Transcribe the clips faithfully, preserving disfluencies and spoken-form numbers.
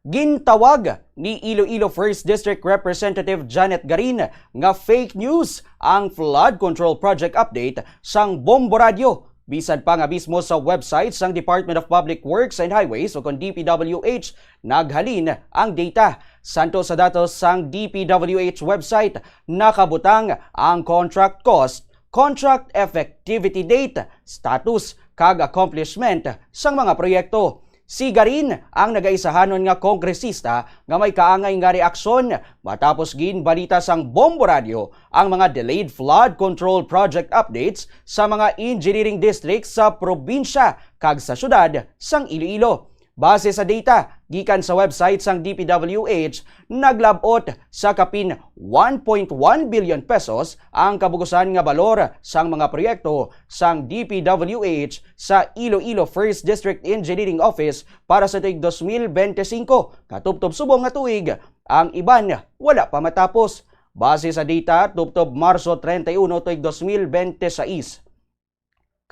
Gintawag ni Iloilo First District Representative Janet Garin nga fake news ang flood control project update sang Bombo Radyo. Bisan pa nga mismo sa website sang Department of Public Works and Highways o kon D P W H naghalin ang data. Santo sa datos sang D P W H website, nakabutang ang contract cost, contract effectivity date, status, kag accomplishment sang mga proyekto. Si Garin ang nagaisahanon nga kongresista nga may kaangay nga reaksyon matapos ginbalita sang Bombo Radyo ang mga delayed flood control project updates sa mga engineering district sa probinsya kag sa syudad sang Iloilo. Base sa data gikan sa website sang D P W H, naglab-ot sa kapin one point one billion pesos ang kabugusan nga balor sang mga proyekto sang D P W H sa Iloilo First District Engineering Office para sa tuig dos mil bente singko, katubtob subong nga tuig. Ang iban wala pa matapos. Base sa data, tubtob Marso treinta y uno tuig dos mil bente sais.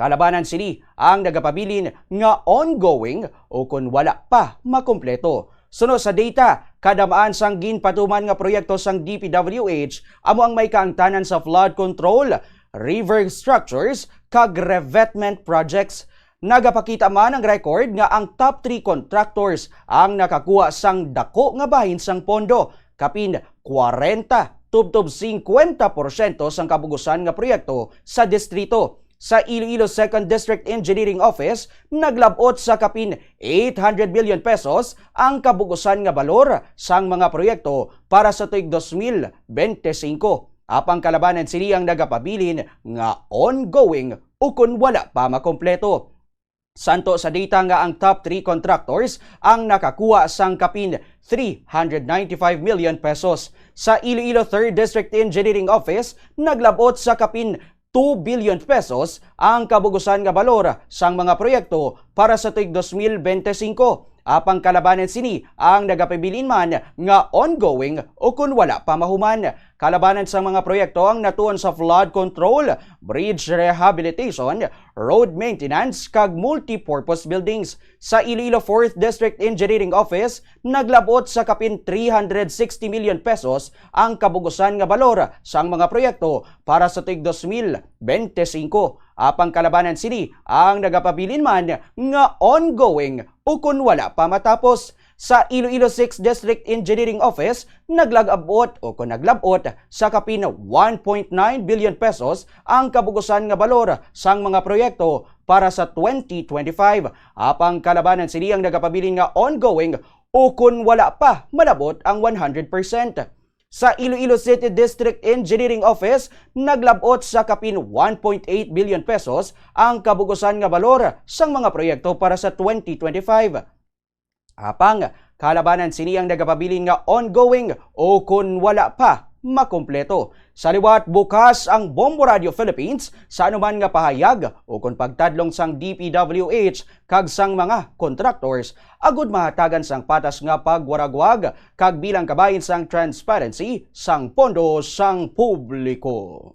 Kalabanan sini ang nagapabilin nga ongoing o kon wala pa makompleto. Suno sa data, kada maan sang ginpatuman nga proyekto sang D P W H amo ang may kaangtanan sa flood control, river structures, kag revetment projects. Nagapakita man ang record nga ang top three contractors ang nakakuha sang dako nga bahin sang pondo, kapin kwarenta tubtob singkwenta porsyento sang kabugusan nga proyekto sa distrito. Sa Iloilo Second District Engineering Office, naglab-ot sa kapin eight hundred million pesos ang kabugusan nga balor sang mga proyekto para sa tuig dos mil bente singko. Apang kalabanan sini ang nagapabilin nga ongoing o kon wala pa makompleto. Santo sa data nga ang top three contractors ang nakakuha sang kapin three hundred ninety-five million pesos. Sa Iloilo Third District Engineering Office, naglab-ot sa kapin two billion pesos ang kabugusan nga balor sang mga proyekto para sa tuig dos mil bente singko. Apang kalabanan sini ang nagapabilin man nga ongoing o kon wala pa mahuman. Kalabanan sang mga proyekto ang natuon sa flood control, bridge rehabilitation, road maintenance, kag multipurpose buildings. Sa Iloilo Fourth District Engineering Office, naglab-ot sa kapin three hundred sixty million pesos ang kabugusan nga balor sang mga proyekto para sa tuig dos mil bente singko. Apang kalabanan sini ang nagapabilin man nga ongoing o kon wala pa matapos. Sa Iloilo Sixth District Engineering Office, naglagabot o kon naglab-ot sa kapin one point nine billion pesos ang kabugusan nga balor sang mga proyekto para sa twenty twenty-five. Apang kalabanan sini ang nagapabilin nga ongoing o kon wala pa malabot ang one hundred percent. Sa Iloilo City District Engineering Office, naglab-ot sa kapin one point eight billion pesos ang kabugusan nga balor sang mga proyekto para sa twenty twenty-five. Apang kalabanan sini ang nagapabilin nga ongoing o kon wala pa makompleto. Sa liwat, bukas ang Bombo Radio Philippines sa anuman nga pahayag o kon pagtadlong sang D P W H kag sang mga contractors, agud mahatagan sang patas nga pagwaragwag kag bilang kabahin sang transparency sang pondo sang publiko.